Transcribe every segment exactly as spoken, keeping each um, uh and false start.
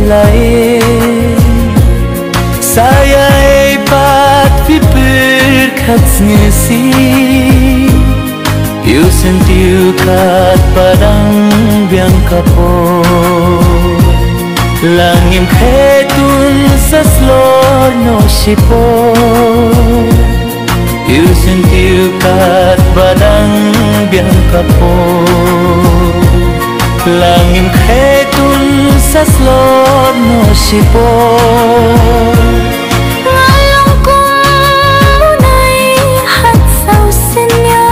Lai sa ïa ei pat phi pyrkhat sngi si. Ïa u syntiew katba dang biang ka por. La ngim kheiñ tun sa slor noh shipor. Ïa u syntiew katba dang biang ka por. La ngim kheiñ tun sa slor noh shipor. Nga long kum u nai hat saw synñia.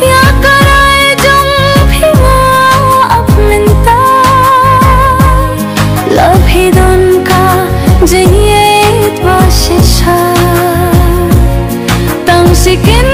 Ïa ka rai jong phi nga ap mynta. La phi don ka jingïeit ba shisha. Tang shi kin